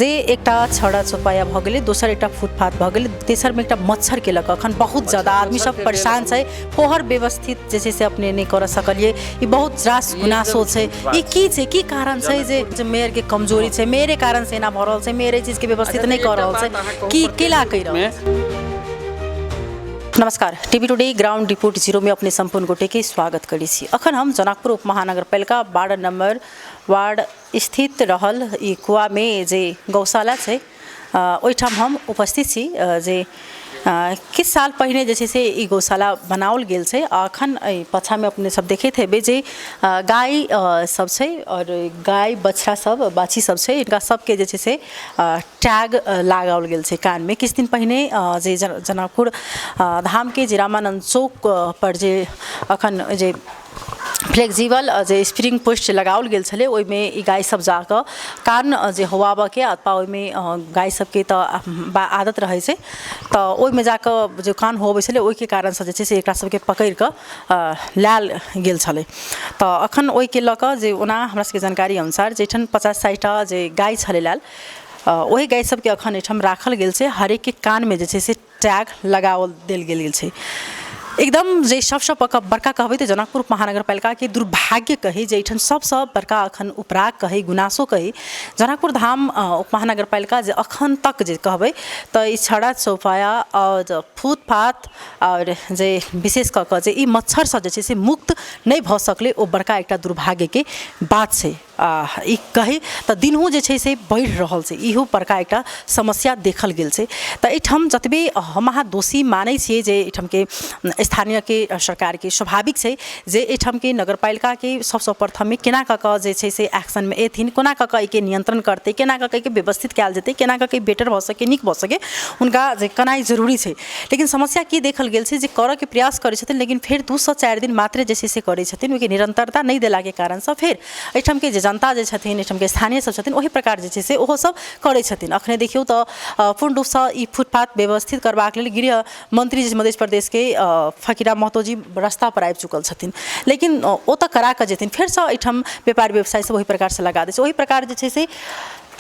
जे एकटा छड़ा चौपाया भऽ गेलै, दोसर एकटा फुटपाथ भऽ गेलै, तेसरमे एकटा मच्छरके लऽ कऽ एखन बहुत ज्यादा आदमी सब परेशान छै। फोहर व्यवस्थित जे छै से अपने नहि करऽ सकलियै, ई बहुत रास गुनासो छै। ई की छै, की कारण छै जे मेयरके कमजोरी छै, मेयरे कारण से एना भऽ रहल छै, मेयर एहि चीजके व्यवस्थित नहि कऽ रहल छै, की केला कहि रहल छै? नमस्कार, टीवी टुडे ग्राउंड रिपोर्ट जीरोमे अपने सम्पूर्ण गोटेके स्वागत करै छी। अखन हम जनकपुर उप महानगरपालिका वार्ड नंबर वार्ड स्थित रहल ई कुआमे जे गौशाला छै ओहिठाम हम उपस्थित छी। जे किछु साल पहिने जे छै से ई गौशाला बनाओल गेल छै आ अखन एहि पाछाँमे अपने सब देखैत हेबै जे गाय सब छै आओर गाय बछड़ा सब बाछी सब छै, हिनका सबके जे छै से टैग लगाओल गेल छै कानमे। किछु दिन पहिने जे जनकपुर धामके जे रामानन्द चौक पर जे अखन जे फ्लेक्सिबल जे स्प्रिंग पोस्ट लगाओल गेल छलै, ओहिमे ई गाय सब जाकऽ कान जे हुआबऽके अथवा ओहिमे गाय सबके तऽ आदत रहै छै, तऽ ओहिमे जाकऽ जे कान हुअबै छलै ओहिके कारणसँ जे छै से एकरा सबके पकड़िकऽ लायल गेल छलै। तऽ अखन ओहिके लऽ कऽ जे ओना हमरा सबके जानकारी अनुसार जाहिठाम 50-60टा जे गाय छलै लायल, ओहि गाय सबके अखन एहिठाम राखल गेल छै। हरेकके कानमे जे छै से टैग लगाओल देल गेल छै। एकदम जे सबसँ बड़का कहबै तऽ जनकपुर महानगरपालिकाके दुर्भाग्य कही जे एहिठाम सबसँ बड़का अखन उपराग कही, गुनासो कही, जनकपुर धाम उपमहानगरपालिका जे अखन तक जे कहबै तऽ ई छड़ा चौपाया आओर फुटपाथ आओर जे विशेष कऽ कऽ जे ई मच्छरसँ जे छै से मुक्त नहि भऽ सकलै, ओ बड़का एकटा दुर्भाग्यके बात छै। आ ई कही तऽ दिनहु जे छै से बढ़ि रहल छै, इहो बड़का एकटा समस्या देखल गेल छै। तऽ एहिठाम जतबे हम अहाँ दोषी मानै छियै जे एहिठामके स्थानीयके सरकारके, स्वाभाविक छै जे एहिठामके नगरपालिकाके सबसँ प्रथममे केना कऽ कऽ जे छै से एक्शनमे एथिन, कोना कऽ कऽ एहिके नियन्त्रण करतै, केना कऽ कऽ एहिके व्यवस्थित कयल जेतै, केना कऽ कऽ ई बेटर भऽ सकै, नीक भऽ सकै, हुनका जे केनाइ जरूरी छै। लेकिन समस्या की देखल गेल छै जे करऽके प्रयास करै छथिन, लेकिन फेर 2 सँ 4 दिन मात्रे जे छै से करै छथिन। ओहिके निरन्तरता नहि देलाके कारणसँ फेर एहिठामके जे जनता जे छथिन, एहिठामके स्थानीय सब छथिन, ओहि प्रकार जे छै से ओहो सब करै छथिन। अखने देखियौ तऽ पूर्ण रूपसँ ई फुटपाथ व्यवस्थित करबाक लेल गृह मंत्री जे मध्य प्रदेशके फकीरा महतो जी रास्ता पर आबि चुकल छथिन, लेकिन ओ तऽ करा कऽ जेथिन, फेरसँ एहिठाम व्यापारी व्यवसायी सब ओहि प्रकारसँ लगा दै छै। ओहि प्रकार जे छै से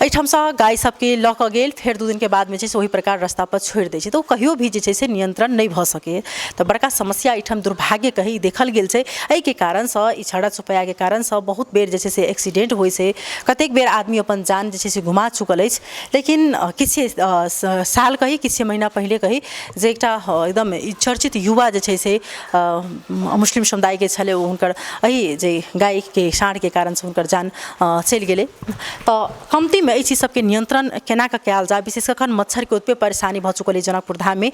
एहिठामसँ गाय सबके लऽ कऽ गेल, फेर 2 दिनके बादमे छै से ओहि प्रकार रास्तापर छोड़ि दै छै, तऽ ओ कहियो भी जे छै से नियन्त्रण नहि भऽ सकैए। तऽ बड़का समस्या एहिठाम दुर्भाग्य कही देखल गेल छै। एहिके कारणसँ, ई छड़ा चौपायाके कारणसँ बहुत बेर जे छै से एक्सीडेंट होइ छै, कतेक बेर आदमी अपन जान जे छै से गुमा चुकल अछि। लेकिन किछु साल कही, किछु महीना पहिले कही जे एकटा एकदम चर्चित युवा जे छै से मुस्लिम समुदायके छलै, ओ हुनकर एहि जे गायके साँढ़के कारणसँ हुनकर जान चलि गेलै। तऽ कमतीमे एहि चीज सबके नियन्त्रण केना कऽ कयल जाय? विशेष कऽ एखन मच्छरके ओतबे परेशानी भऽ चुकल अछि जनकपुर धाममे।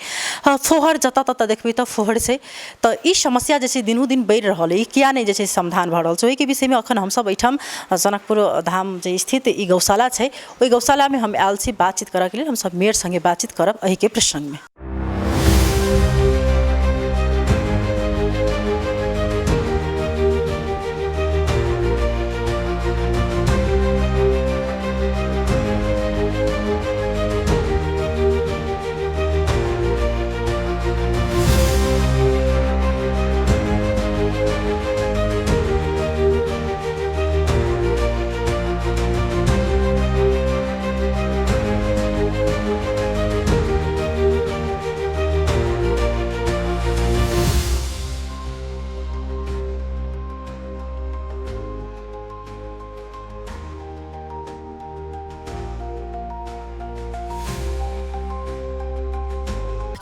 फोहर जतऽ ततऽ देखबै तऽ फोहर छै। तऽ ई समस्या जे छै दिनोदिन बढ़ि रहल अइ, ई किया नहि जे छै समाधान भऽ रहल छै? ओहिके विषयमे एखन हमसब एहिठाम जनकपुर धाम जे स्थित ई गौशाला छै, ओहि गौशालामे हम आयल छी बातचीत करऽके लेल। हमसब मेयर सङ्गे बातचीत करब एहिके प्रसङ्गमे।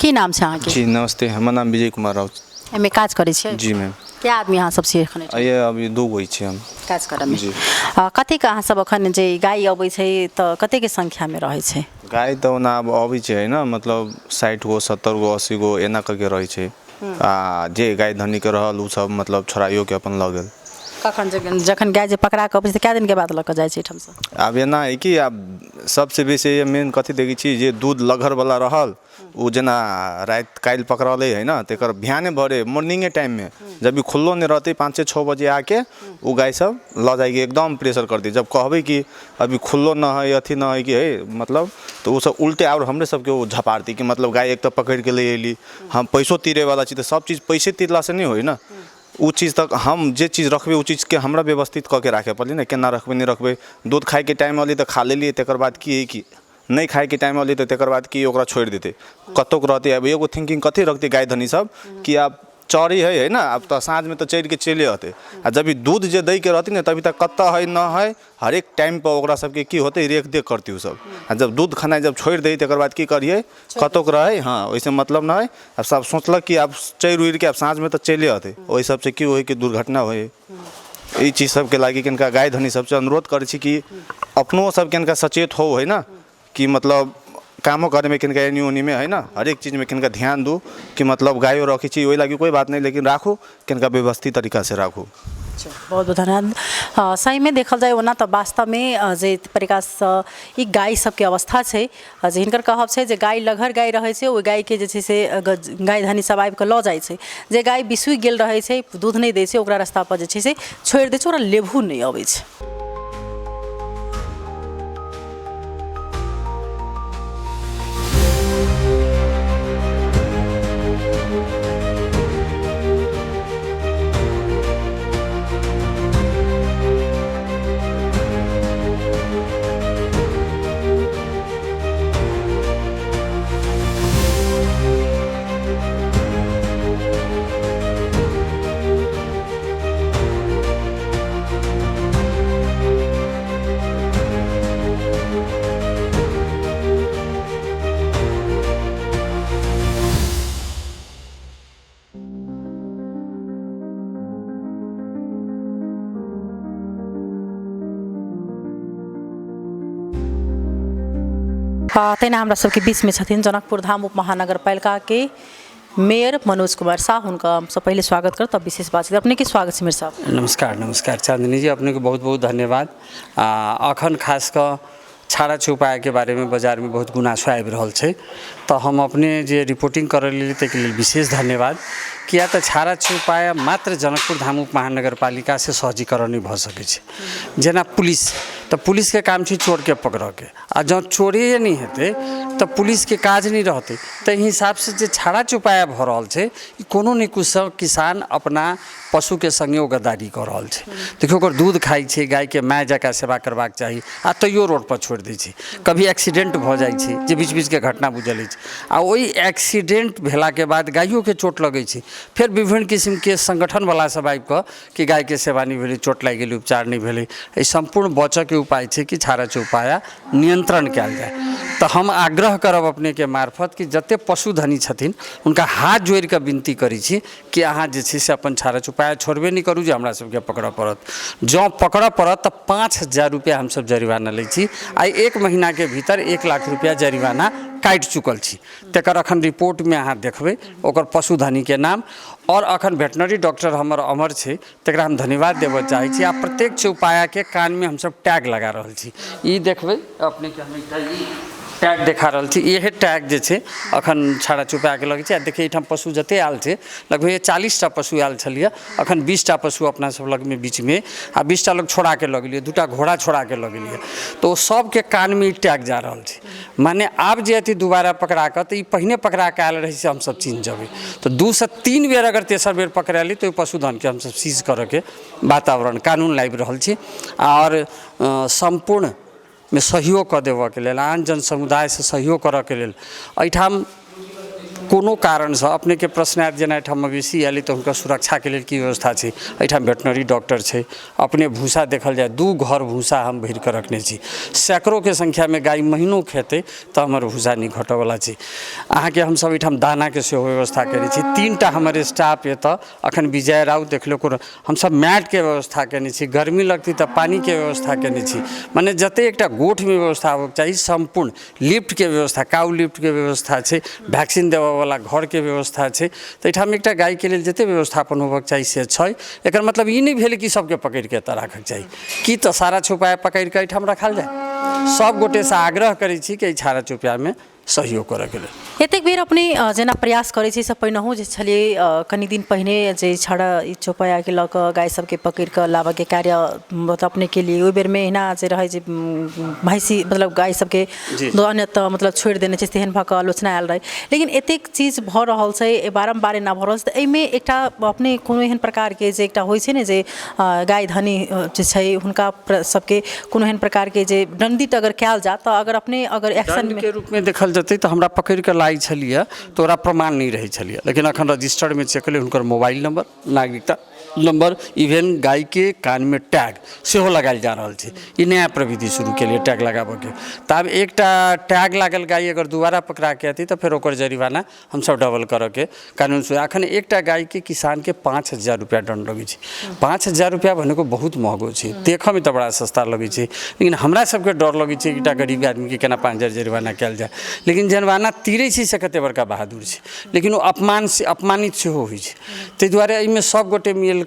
की नाम छै अहाँके? जी नमस्ते, हमर नाम विजय कुमार राउत। एहिमे काज करै छियै? जी मैम। कए आदमी अहाँ सब छियै एखन एहिठाम? ये अभी दू गो छी हम। काज करऽमे? जी। कतेक अहाँ सब एखन जे गाय अबै छै तऽ कतेकके संख्यामे रहै छै? गाय तऽ ओना आब अबै छै ने, मतलब 60 गो, 70 गो, 80 गो एना कऽ के रहै छै। आ जे गाय धनीके रहल ओ सब मतलब छोड़ाइयोके अपन लऽ गेल। कखन जखन गाय जे पकड़ा कऽ अबै छै तऽ कए दिनके बाद लऽ कऽ जाइ छै एहिठामसँ? आब एना हइ कि आब सबसँ बेसी मेन कथी देखै छी जे दूध लगहरवला रहल, ओ जेना राति काल्हि पकड़लै है ने, तकर बिहाने भरे मॉर्निंगे टाइममे जब भी खुललो नहि रहतै, 5 से 6 बजे आके ओ गाय सब लऽ जाइके एकदम प्रेशर करतै। जब कहबै कि अभी खुललो न है, अथी न है कि है मतलब, तऽ ओ सब उल्टे आओर हमरे सबके ओ झपारतै कि मतलब गाय एक तऽ पकड़िके ले अयली, हम पैसो तीरैवला छी। तऽ सब चीज पैसे तीरलासँ नहि होइ ने। ओ चीज तक हम जे चीज रखबै ओ चीजके हमरा व्यवस्थित कऽ के राखै पड़लै ने, केना रखबै नहि रखबै। दूध खाइके टाइम अयलै तऽ खा लेलियै, तकर बाद की हइ कि नहि खाइके टाइम अयलै तऽ तकर बाद की ओकरा छोड़ि देतै, कतौक रहतै। आब एगो थिंकिंग कथी रखतै गाय धनी सब कि आब चरी है, है ना, आब तऽ साँझमे तऽ चढ़िके चलि अतै। आ जब ई दूध जे दैके रहतै ने तभी तक कतऽ है न है, हरेक टाइमपर ओकरा सबके की होतै, रेख देख करतै ओ सब। आ जब दूध खेनाइ जब छोड़ि दै तकर बाद की करियै, कतौक रहै, हँ ओहिसँ मतलब नहि है। आब सब सोचलक कि आब चरि उड़िके आब साँझमे तऽ चलि अतै, ओहि सबसँ की होइ कि दुर्घटना होइ। ई चीज सबके लागि कनिका गाय धनी सबसँ अनुरोध करै छी कि अपनो सब कनिका सचेत हो, है ना, कि मतलब कामो करैमे कनिका एनी ओनीमे, है ना, हरेक चीजमे कनिका ध्यान दू कि मतलब गायो रखै छी ओहि लागि कोइ बात नहि, लेकिन राखू कनिका व्यवस्थित तरीकासँ राखू। बहुत बहुत धन्यवाद। सहीमे देखल जाय ओना तऽ वास्तवमे जे तरीकासँ ई गाय सबके अवस्था छै, जे हिनकर कहब छै जे गाय लगहर गाय रहै छै, ओहि गायके जे छै से गाय धनी सब आबिकऽ लऽ जाइ छै। जे गाय बिसुकि गेल रहै छै, दूध नहि दै छै, ओकरा रास्तापर जे छै से छोड़ि दै छै, ओकरा लेबहो नहि अबै छै। तहिना हमरा सबके बीचमे छथिन जनकपुर धाम उप महानगरपालिकाके मेयर मनोज कुमार साह। हुनका हमसब पहिले स्वागत करब तब विशेष बातचीत। अपने के स्वागत छै मेयर साहब। नमस्कार नमस्कार चांदनी जी, अपने के बहुत बहुत धन्यवाद। अखन खास कऽ छाड़ा चौपायाके बारेमे बाजारमे बहुत गुनासो आबि रहल छै, तऽ हम अपने जे रिपोर्टिंग करऽ लेल ताहिके लेल विशेष धन्यवाद। किया तऽ छाड़ा चौपाया मात्र जनकपुर धाम उप महानगरपालिकासँ सहजीकरण नहि भऽ सकै छै। जेना पुलिस, तऽ पुलिसके काम छै चोरके पकड़ऽके, आ जँ चोरे नहि हेतै तऽ पुलिसके काज नहि रहतै। ताहि हिसाबसँ जे छाड़ा चौपाया भऽ रहल छै, ई कोनो नहि कुछ किसान अपना पशुके सङ्गे ओ गद्दारी कऽ रहल छै। देखियौ, ओकर दूध खाइ छै, गायके माय जकाँ सेवा करबाक चाही, आ तैयो रोडपर छोड़ि दै छै। कभी एक्सीडेंट भऽ जाइ छै, जे बीच बीचके घटना बुझल अछि, आ ओहि एक्सीडेंट भेलाके बाद गाइयोके चोट लगै छै। फेर विभिन्न किसिमके सङ्गठनवला सब आबि कऽ कि गायके सेवा नहि भेलै, चोट लागि गेलै, उपचार नहि भेलै। एहि सम्पूर्ण बचऽके उपाय छै कि छाड़ा चौपाया नियन्त्रण कयल जाय। तऽ हम आग्रह करब अपनेके मार्फत कि जतेक पशुधनी छथिन हुनका हाथ जोड़ि कऽ विनती करै छी कि अहाँ जे छै से अपन छाड़ा चौपाया छोड़बे नहि करू जे हमरा सबके पकड़ऽ पड़त। जँ पकड़ऽ पड़त तऽ 5000 रुपैआ हमसब जरिमाना लै छी। आइ 1 महीनाके भीतर 1 लाख रुपैआ जरिमाना काटि चुकल छी। तकर अखन रिपोर्टमे अहाँ देखबै ओकर पशुधनीके नाम। आओर अखन वेटनरी डॉक्टर हमर अमर छै, तकरा हम धन्यवाद देबऽ चाहै छी। आ प्रत्येक चौपायाके कानमे हमसब टैग लगा रहल छी। ई देखबै अपनेके हम एकटा ई टैग देखा रहल छी। इएह टैग जे छै अखन छाड़ा चौपायाके लगै छै। आ देखियौ, एहिठाम पशु जते आयल छै, लगभग 40टा पशु आयल छलियै, अखन 20टा पशु अपना सब लगमे बीचमे, आ 20टा लोग छोड़ाके लऽ गेलियै, 2टा घोड़ा छोड़ाके लऽ गेलियै। तऽ ओ सबके कानमे ई टैग जा रहल छै। माने आब जे अथी दुबारा पकड़ा कऽ, तऽ ई पहिने पकड़ा कऽ आयल रहै से हमसब चिन्ह जेबै। तऽ 2 से 3 बेर अगर तेसर बेर पकड़ायली तऽ ओहि पशुधनके हमसब सीज करऽके वातावरण कानून लाबि रहल छी। आओर सम्पूर्णमे सहयोग कऽ देबऽके लेल, आन जन समुदायसँ सहयोग करऽके लेल, एहिठाम कोनो कारणसँ अपनेके प्रश्न आयत जेना एहिठाम मवेशी आयल तऽ हुनकर सुरक्षाके लेल की व्यवस्था छै। एहिठाम वेटनरी डॉक्टर छै। अपने भूसा देखल जाय, 2 घर भूसा हम भरि कऽ रखने छी। सैकड़ोके संख्यामे गाय महीनो खेतै तऽ हमर भूसा नहि घटऽवला छै। अहाँके हमसब एहिठाम दानाके सेहो व्यवस्था कयने छी। 3टा हमर स्टाफ एतऽ अखन विजय राउत देखलो, कोनो हमसब मैटके व्यवस्था कयने छी, गर्मी लगतै तऽ पानिके व्यवस्था कयने छी। मने जते एकटा गोठमे व्यवस्था होबऽके चाही सम्पूर्ण लिफ्टके व्यवस्था, काउ लिफ्टके व्यवस्था छै, वैक्सीन देबऽवला घरके व्यवस्था छै। तऽ एहिठाम एकटा गायके लेल जते व्यवस्थापन होबऽके चाही से छै। एकर मतलब ई नहि भेल कि सबके पकड़िके एतऽ राखऽके चाही, की तऽ सारा चौपाया पकड़िके एहिठाम राखल जाय। सब गोटेसँ आग्रह करै छी कि एहि छाड़ा चौपायामे सहयोग करऽके लेल। एतेक बेर अपने जेना प्रयास करै छी, से पहिनहुँ जे छलियै, कनि दिन पहिने जे छड़ा ई चौपायाके लऽ कऽ गाय सबके पकड़ि कऽ लाबऽके कार्य मतलब अपने केलियै, ओहि बेरमे एहिना जे रहै जे भैँसी मतलब गाय सबके अन्यत्र मतलब छोड़ि देने छै, तेहन भऽ कऽ आलोचना आयल रहै। लेकिन एतेक चीज भऽ रहल छै, बारम्बार एना भऽ रहल छै, तऽ एहिमे एकटा अपने कोनो एहन प्रकारके जे एकटा होइ छै ने जे गाय धनी जे छै हुनका सबके कोनो एहन प्रकारके जे दण्डित अगर कयल जाय तऽ अगर अपने अगर एक्शन के रूपमे देखल जेतै तऽ हमरा पकड़ि कऽ लाइ छलियै तऽ ओकरा प्रमाण नहि रहै छलियै, लेकिन अखन रजिस्टरमे चेक केलियै, हुनकर मोबाइल नंबर, नागरिकता नंबर, इवेन गायके कानमे टैग सेहो लगायल जा रहल छै। ई नया प्रविधि शुरू केलियै टैग लगाबऽके। तऽ आब एकटा टैग लागल गाय अगर दोबारा पकड़ाके एतै तऽ फेर ओकर जरिमाना हमसब डबल करऽके कानून से। अखन एकटा गायके किसानके 5000 रुपैआ दंड लगै छै। 5000 रुपैआ भनेको बहुत महगो छै, देखऽमे तऽ बड़ा सस्ता लगै छै, लेकिन हमरा सबके डर लगै छै एकटा गरीब आदमीके केना 5000 जरिमाना कयल जाय। लेकिन जरिमाना तीरै छै से कते बड़का बहादुर छै, लेकिन ओ अपमान से अपमानित सेहो होइ छै। ताहि दुआरे एहिमे सब गोटे मिलकऽ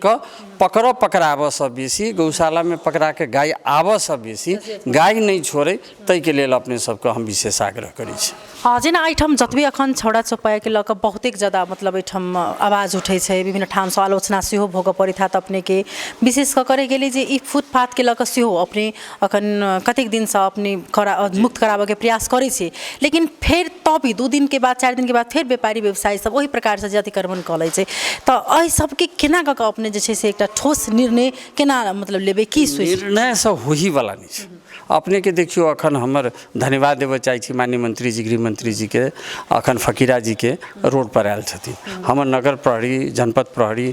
पकड़ऽ पकड़ाबऽसँ बेसी, गौशालामे पकड़ाके गाय आबऽसँ बेसी गाय नहि छोड़ै, ताहिके लेल अपने सबके हम विशेष आग्रह करै छी। हँ, जेना एहिठाम जतबे अखन छौड़ा चौपायाके लऽ कऽ बहुतेक ज्यादा मतलब एहिठाम आवाज उठै छै, विभिन्न ठामसँ आलोचना सेहो भोगऽ पड़ैत हैत अपनेके। विशेष कऽ करै गेलै जे ई फुटपाथके लऽ कऽ सेहो अपने अखन कतेक दिनसँ अपने करा मुक्त कराबऽके प्रयास करै छी, लेकिन फेर तब भी 2 दिनके बाद 4 दिनके बाद फेर व्यापारी व्यवसायी सब ओहि प्रकारसँ जे अतिक्रमण कऽ लै छै। तऽ एहि सबके केना कऽ कऽ अपने जे छै से एकटा ठोस निर्णय केना मतलब लेबै, की सोचि? निर्णय सब होइवला नहि छै। अपनेके देखियौ, अखन हमर धन्यवाद देबऽ चाहै छी माननीय मंत्रीजी, गृह मंत्रीजीके, अखन फकीरा जीके रोड पर आयल छथिन। हमर नगर प्रहरी, जनपद प्रहरी,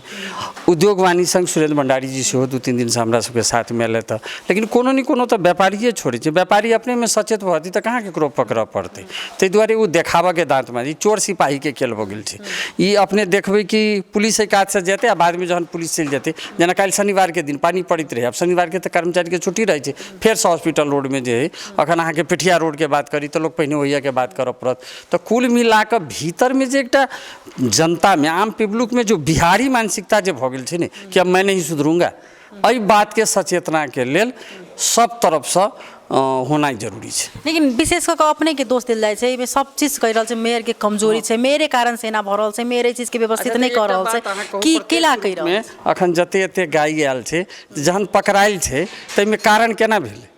उद्योग वाणिज्य संघ सुरेंद्र भंडारी जी सेहो 2-3 दिनसँ हमरा सबके साथमे एलथि हँ। लेकिन कोनो ने कोनो तऽ व्यापारिए छोड़ै छै, व्यापारी अपनेमे सचेत भऽ जेतै तऽ कहाँ ककरो पकड़ऽ पड़तै। ताहि दुआरे ओ देखाबऽके दाँतमे ई चोर सिपाहीके खेल भऽ गेल छै। ई अपने देखबै कि पुलिस एहि काजसँ जेतै आ बादमे जहन पुलिस चलि जेतै, जेना काल्हि शनिवारके दिन पानि पड़ैत रहै, आब शनिवारके तऽ कर्मचारीके छुट्टी रहै छै, फेरसँ हॉस्पिटल रोडमे जे हइ, अखन अहाँके पेठिया रोडके बात करी तऽ लोक पहिने ओहियाके बात करऽ पड़त। तऽ कुल मिलाकऽ भीतरमे जे एकटा जनतामे, आम पब्लिकमे जो बिहारी मानसिकता जे भऽ गेल छै ने कि अब मैं नहीं सुधरूंगा, एहि बातके सचेतनाके लेल सब तरफसँ होनाइ जरूरी छै। लेकिन विशेष कऽ कऽ अपनेके दोष देल जाइ छै, एहिमे सब चीज कहि रहल छै मेयरके कमजोरी छै, मेयरे कारण से एना भऽ रहल छै, मेयर एहि चीजके व्यवस्थित नहि कऽ रहल छै, की केला कहि रहल छै? अखन जते एते गाय आयल छै, जहन पकड़ायल छै ताहिमे कारण केना भेलै?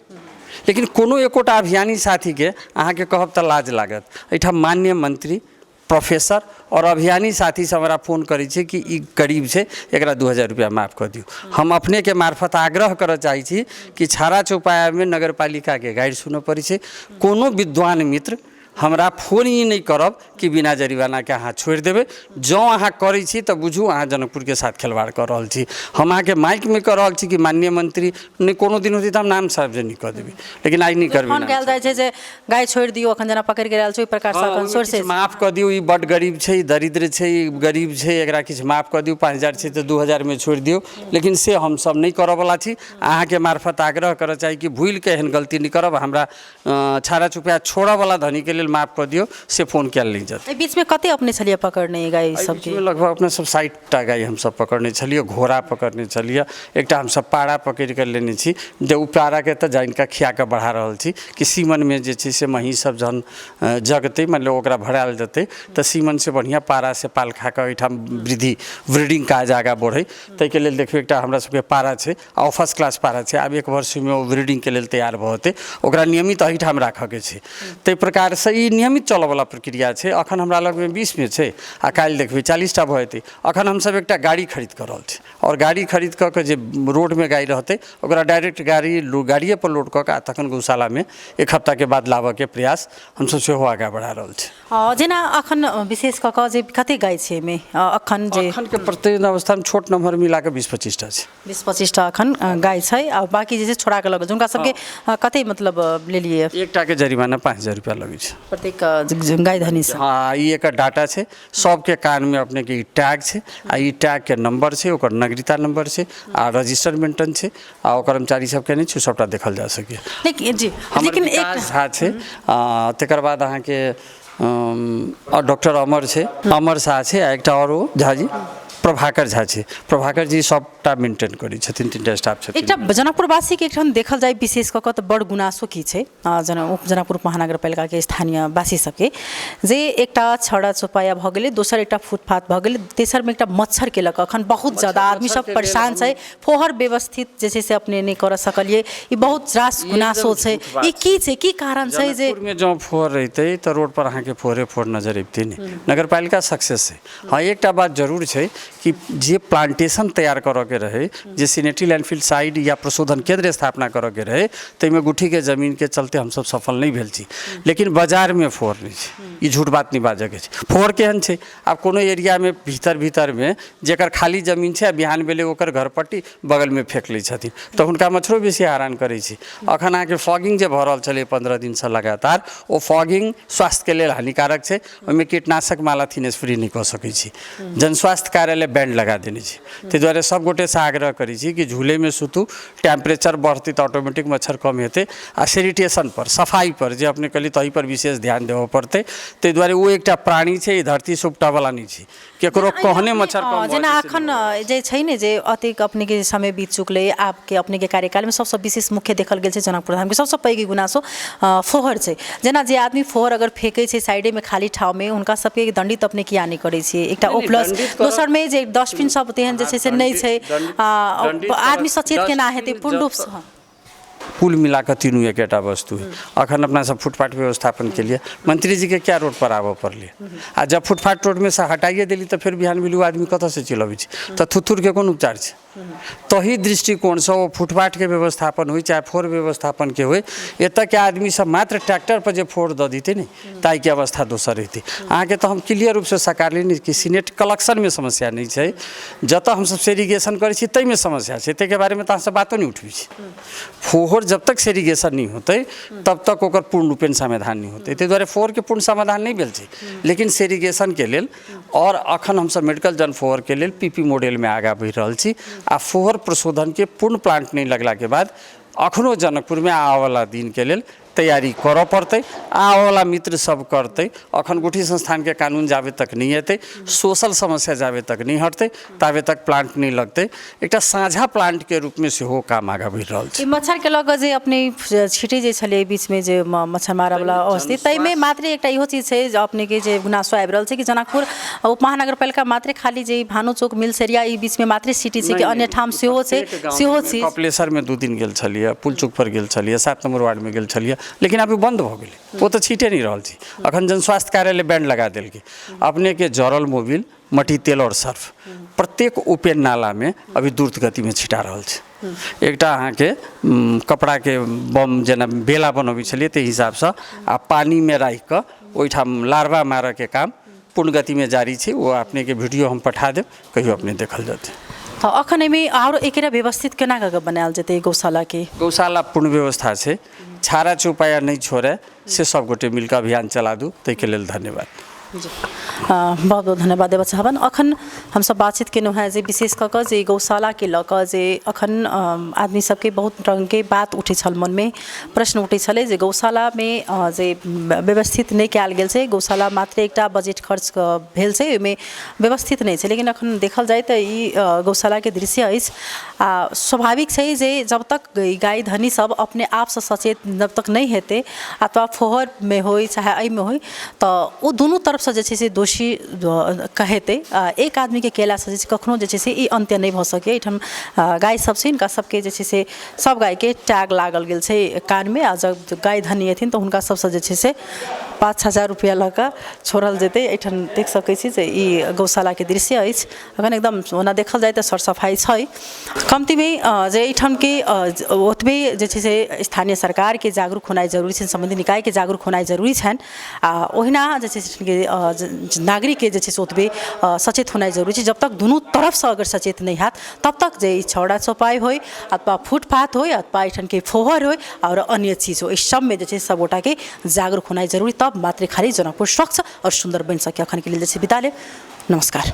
लेकिन कोनो एकोटा अभियानी साथीके अहाँके कहब तऽ लाज लागत। एहिठाम माननीय मंत्री, प्रोफेसर और अभियानी साथी सब हमरा फोन करै छै कि ई गरीब छै, एकरा 2000 रुपैआ माफ कऽ दियौ। हम अपनेके मार्फत आग्रह करऽ चाहै छी कि छाड़ा चौपायामे नगरपालिकाके गारि सुनऽ पड़ै छै। कोनो विद्वान मित्र हमरा फोन ई नहि करब कि बिना जरिमानाके अहाँ छोड़ि देबै। जँ अहाँ करै छी तऽ बुझू अहाँ जनकपुरके साथ खेलवाड़ कऽ रहल छी। हम अहाँके माइकमे कऽ रहल छी कि माननीय मंत्री नहि कोनो दिन होतै तऽ हम नाम सार्वजनिक कऽ देबै, लेकिन आइ नहि करबै। फोन कयल जाइ छै जे गाय छोड़ि दियौ, अखन जेना पकड़ि के आयल छै ओहि प्रकारसँ अखन छोड़ि से माफ कऽ दियौ, ई बड्ड गरीब छै, ई दरिद्र छै, ई गरीब छै, एकरा किछु माफ कऽ दियौ, 5000 छै तऽ 2000मे छोड़ि दियौ। लेकिन से हमसब नहि करऽवला छी। अहाँके मार्फत आग्रह करऽ चाही कि भूलिके एहन गलती नहि करब, हमरा छाड़ा चुपा छोड़ऽवला धनीके लेल माफ कऽ दियौ, से फोन कयल नहि जेतै। एहि बीचमे कते अपने छलियै पकड़ने गाय सबके? लगभग अपने सब 60टा गाय हमसब पकड़ने छलियै, घोड़ा पकड़ने छलियै, एकटा हमसब पारा पकड़ि कऽ लेने छी, जे ओ पाराके तऽ जानि कऽ खिया कऽ बढ़ा रहल छी कि सीमनमे जे छै से महींस सब जहन जगतै, मतलब ओकरा भरायल जेतै तऽ सीमनसँ बढ़िआँ पारासँ पाल खा कऽ एहिठाम वृद्धि ब्रीडिंग काज आगाँ बढ़ै, ताहिके लेल देखियौ एकटा हमरा सबके पारा छै आ ओ फर्स्ट क्लास पारा छै। आब 1 वर्षमे ओ ब्रीडिंगके लेल तैयार भऽ जेतै, ओकरा नियमित एहिठाम राखऽके छै। ताहि प्रकारसँ ई नियमित चलऽवला प्रक्रिया छै। अखन हमरा लगमे 20मे छै आ काल्हि देखबै 40टा भऽ जेतै। अखन हमसब एकटा गाड़ी खरीद कऽ रहल छी आओर गाड़ी खरीद कऽ के जे रोडमे गाय रहतै ओकरा डायरेक्ट गाड़िए पर लोड कऽ के आ तखन गौशालामे 1 हफ्ताके बाद लाबऽके प्रयास हमसब सेहो आगाँ बढ़ा रहल छी। जेना अखन विशेष कऽ कऽ जे कते गाय छै एहिमे अखन जे अखनके प्रत्येक अवस्थामे छोट नम्बर मिला कऽ 20-25टा छै। 20-25टा अखन गाय छै आ बाकी जे छै छोड़ा कऽ लगल छै। हुनका सबके कते मतलब लेलियै? एकटाके जरिमाना 5000 रुपैआ लगै छै प्रत्येक गाय धनीसँ। हँ, ई एकर डाटा छै, सबके कानमे अपनेके ई टैग छै आ ई टैगके नंबर छै, ओकर नागरिकता नंबर छै आ रजिस्टर मेंटेन छै आ ओ कर्मचारी सबके नहि छै, सबटा देखल जा सकैए। लेकिन जी, लेकिन एक झा छै, तकर बाद अहाँके डॉक्टर अमर छै, अमर शाह छै आ एकटा आओर ओ झाजी प्रभाकर झा छै। प्रभाकर जी सबटा सबटा मेंटेन करै छथिन, 3टा स्टाफ छथिन। एकटा जनकपुरवासीके एकठाम देखल जाय विशेष कऽ कऽ तऽ बड़ गुनासो की छै जनकपुर महानगरपालिकाके स्थानीयवासी सबके, जे एकटा छड़ा चौपाया भऽ गेलै, दोसर एकटा फुटपाथ भऽ गेलै, तेसरमे एकटा मच्छरके लऽ कऽ अखन बहुत ज्यादा आदमी सब परेशान छै। फोहर व्यवस्थित जे छै से अपने नहि करऽ सकलियै, ई बहुत रास गुनासो छै। ई की छै, की कारण छै जे जनकपुरमे जँ फोहर रहितै तऽ रोड पर अहाँके फोहरे फोहर नजर अबितै नहि। नगरपालिका सक्सेस छै। हँ, एकटा बात जरूर छै कि जे प्लांटेशन तैयार करऽके रहै, जे सिनेटरी लैंडफिल साइड या प्रशोधन केंद्र स्थापना करऽके रहै, ताहिमे गुठीके जमीनके चलते हमसब सफल नहि भेल छी। लेकिन बाजारमे फोहर नहि छै, ई झूठ बात नहि बाजऽके छै। फोहर केहन छै, आब कोनो एरियामे भीतर भीतरमे जेकर खाली जमीन छै आ बिहान भेलै ओकर घरपट्टी बगलमे फेक लै छथिन, तऽ हुनका मच्छरो बेसी हैरान करै छै। अखन अहाँके फॉगिंग जे भऽ रहल छलै 15 दिनसँ लगातार, ओ फॉगिंग स्वास्थ्यके लेल हानिकारक छै। ओहिमे कीटनाशक मालाथिन स्प्रे नहि कऽ सकै छी, जनस्वास्थ्य कार्यालय बैंड लगा देने छै। ताहि दुआरे सब गोटेसँ आग्रह करै छी कि झूलेमे सुतू, टेम्परेचर बढ़तै तऽ ऑटोमेटिक मच्छर कम हेतै। आ सैनिटेशन पर, सफाई पर जे अपने कहली ताहि पर विशेष ध्यान देबऽ पड़तै। ताहि दुआरे ओ एकटा प्राणी छै, ई धरतीसँ उपटऽवला नहि छै, केकरो कहने मच्छर कम। जेना अखन जे छै ने जे अतेक अपनेके समय बीत चुकलै, आपके अपनेके कार्यकालमे सबसँ विशेष मुख्य देखल गेल छै जनकपुर धामके सबसँ पैघ गुनासो फोहर छै। जेना जे आदमी फोहर अगर फेकै छै साइडेमे खाली ठाउँमे, हुनका सबके दण्डित अपने किया नहि करै छियै? एकटा ओ प्लस दोसरमे जे डस्टबिन सब तेहन जे छै से नहि छै, आदमी सचेत केना हेतै पूर्ण रूपसँ? कुल मिलाकऽ तीनू एकेटा वस्तु है। अखन अपना सब फुटपाथ व्यवस्थापन के लिए मंत्री जी के क्या रोड पर आबऽ पड़लै, आ जब फुटपाथ रोडमे से हटाइए देली तऽ फेर बिहान भेल ओ आदमी कतऽसँ चलि अबै छै, तऽ थुथुरके कोन उपचार छै? तही दृष्टिकोणसँ ओ फुटपाथके व्यवस्थापन होइ चाहे फोर व्यवस्थापनके होइ, एतऽके आदमी सब मात्र ट्रैक्टर पर जे फोर दऽ दितै ने ताहिके अवस्था दोसर रहितै। अहाँके तऽ हम क्लियर रूपसँ सकारली ने कि सीनेट कलेक्शनमे समस्या नहि छै, जतऽ हमसब सेरीगेशन करै छी ताहिमे समस्या छै, ताहिके बारेमे तऽ अहाँसब बातो नहि उठबै छी। फोहर जब तक सेरीगेशन नहि होतै तब तक ओकर पूर्ण रूपेण समाधान नहि होतै। ताहि दुआरे फोहरके पूर्ण समाधान नहि भेल छै, लेकिन सेरीगेशनके लेल आओर अखन हमसब मेडिकल जन फोहरके लेल पीपी मॉडलमे आगाँ बढ़ि रहल छी। आ फोहर प्रशोधनके पूर्ण प्लांट नहि लगलाके बाद अखनो जनकपुरमे आबऽवला दिनके लेल तैयारी करऽ पड़तै, आबऽवला मित्र सब करतै। अखन गुठी संस्थानके कानून जाबे तक नहि एतै, सोशल समस्या जाबे तक नहि हटतै ताबे तक प्लांट नहि लगतै। एकटा साझा प्लांटके रूपमे सेहो काम आगाँ बढ़ि रहल छै। ई मच्छरके लऽ कऽ जे अपने छिटै जे छलियै बीचमे जे मच्छर मारऽवला औषधि, ताहिमे मात्रे एकटा इहो चीज छै जे अपनेके जे गुनासो आबि रहल छै कि जनकपुर उपमहानगरपालिका मात्रे खाली जे भानु चौक मिल्स एरिया ई बीचमे मात्रे सिटी छै कि अन्य ठाम सेहो छै? सेहो चीज कपिलेश्वरमे 2 दिन गेल छलियै, पुल चौक पर गेल छलियै, 7 नंबर वार्डमे गेल छलियै, लेकिन अभी बन्द भऽ गेलै, ओ तऽ छीटे नहि रहल छै। अखन जनस्वास्थ्य कार्यालय बैंड लगा देलकै। अपनेके जरल मोबिल, मट्टी तेल और सर्फ प्रत्येक ओपेन नालामे अभी द्रुत गतिमे छिटा रहल छै। एकटा अहाँके कपड़ाके बम जेना बेला बनबै छलियै ताहि हिसाबसँ आ पानिमे राखिकऽ ओहिठाम लार्वा मारऽके काम पूर्ण गतिमे जारी छै। ओ अपनेके वीडियो हम पठा देब, कहियो अपने देखल जेतै। तऽ अखन एहिमे आओर एकरा व्यवस्थित केना कऽ बनायल जेतै गौशालाके? गौशाला पूर्ण व्यवस्था छै, छाड़ा चौपाया नहि छोड़े से सब गोटे मिलकऽ अभियान चला दू, ताहिके लेल धन्यवाद। जी, बहुत बहुत धन्यवाद देबऽ चाहबनि। अखन हमसब बातचीत केलहुँ हेँ जे विशेष कऽ कऽ जे गौशालाके लऽ कऽ जे अखन आदमी सबके बहुत रङ्गके बात उठै छल, मनमे प्रश्न उठै छलै जे गौशालामे जे व्यवस्थित नहि कयल गेल छै, गौशाला मात्र एकटा बजट खर्च भेल छै, ओहिमे व्यवस्थित नहि छै। लेकिन अखन देखल जाय तऽ ई गौशालाके दृश्य अछि आ स्वाभाविक छै जे जब तक ई गाय धनी सब अपने आपसँ सचेत जब तक नहि हेतै, अथवा फोहरमे होइ चाहे एहिमे होइ, तऽ ओ दुनू तरफसँ जे छै से दोषी कहेतै। एक आदमीके कयलासँ जे छै कखनो जे छै से ई अन्त्य नहि भऽ सकैए। एहिठाम गाय सब छै, हिनका सबके जे छै से सब गायके टैग लागल गेल छै कानमे, आ जब गाय धनी एथिन तऽ हुनका सबसँ जे छै से 5000 रुपैआ लऽ कऽ छोड़ल जेतै। एहिठाम देख सकै छी जे ई गौशालाके दृश्य अछि। अखन एकदम ओना देखल जाय तऽ सर सफाइ छै कमतीमे, जे एहिठामके ओतबे जे छै से स्थानीय सरकारके जागरूक होनाइ जरूरी छनि, सम्बन्धित निकायके जागरूक होनाइ जरूरी छनि, आ ओहिना जे छै से नागरिकके जे छै से ओतबे सचेत होनाइ जरूरी छै। जब तक दुनू तरफसँ अगर सचेत नहि हैत तब तक जे ई छौड़ा चौपाइ होइ अथवा फुटपाथ होइ अथवा एहिठामके फोहर होइ आओर अन्य चीज होइ, एहि सबमे जे छै सबगोटाके जागरूक होनाइ जरूरी, तब मात्रे खाली जनकपुर स्वच्छ आओर सुन्दर बनि सकैए। अखनके लेल जे छै बिदा लेब, नमस्कार।